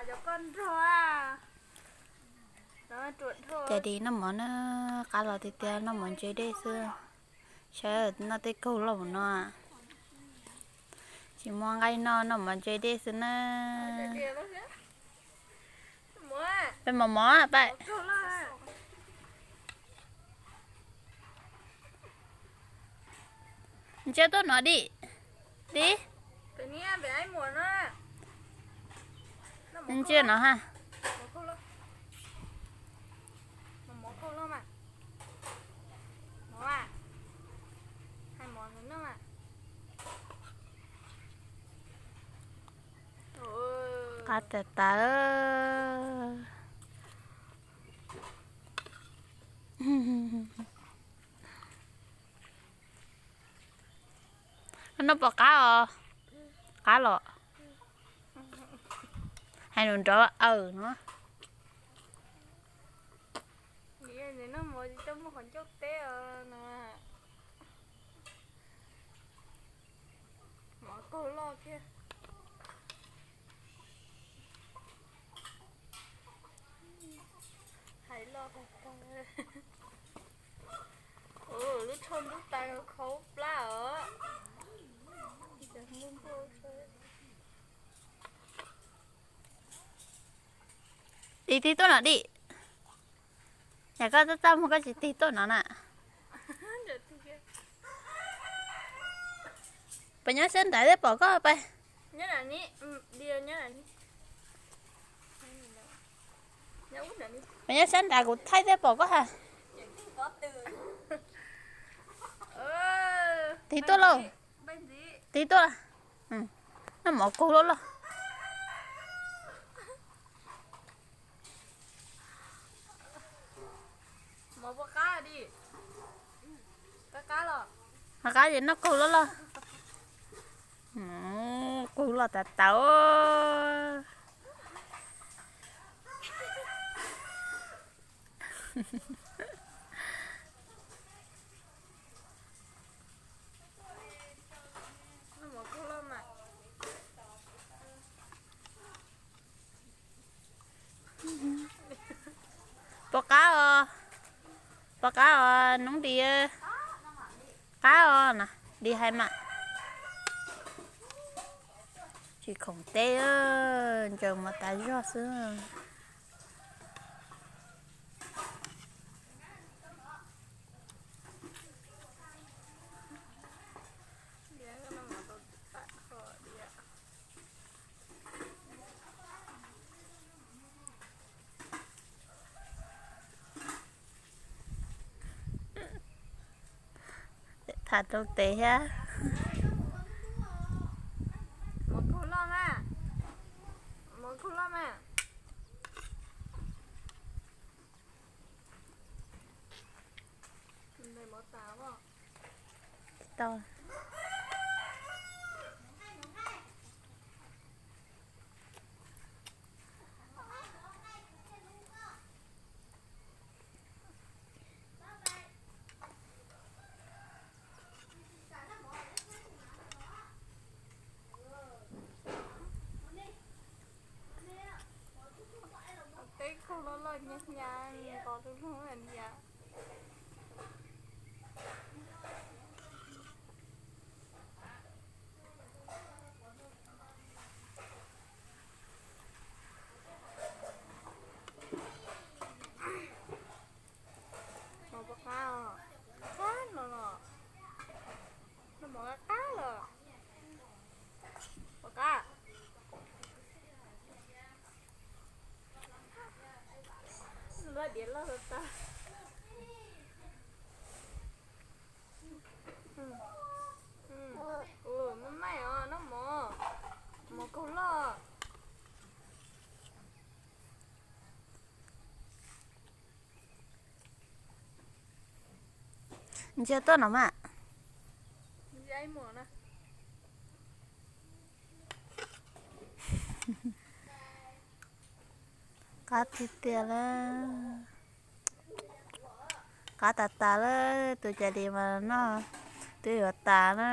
Cov koj nrog. Cas di noj mov na, qab los tiag tiag, noj mov ntse dej xwb. Saib noj tej kaug loj mus no. Tsis muaj nqaij noj, noj mov ntse dej xwb na. Peb mov mov peb. Ntsia tuaj no di. Di. Ntsia no ha. Qab tas tas. Noj puas qab os? Qab los? Hais nws nrov aws no. Mov kaug loj thiab. Hais loj tag tag. Ua lub tsho ntub tas khaub plab os. Dim tig tuaj no dim. Yog koj txaj txaj muag koj tsis tig tuaj no na. Peb nyob sab nrad thiaj pom koj peb. Peb nyob sab nrad kuv thaij thiaj pom koj ha. Tig tuaj lauj. Tig tuaj. Noj mov kaug loj loj. Qab qab ces noj kaug loj loj. Kaug loj tas tas. Puas qab os? Puas qab os noob di? Qab os na, di hais mas. Tsis khoom teb, ntsaws mov tas zog xwb. Tham rau tes thiab. Tsis tau. Teb kaug loj loj hnyav hnyav nqos rau lub niam. Mov puas qab os? Qab no los. Noj mov qab qab los. Puas qab? Laj diav loj tas tas. Maj maim os, noj mov, mov kaug loj. Ntsia tuaj no mas. Qab tiag tiag lawm. Qab tas tas lawm, tus cas di mas noj twb yuav tas na.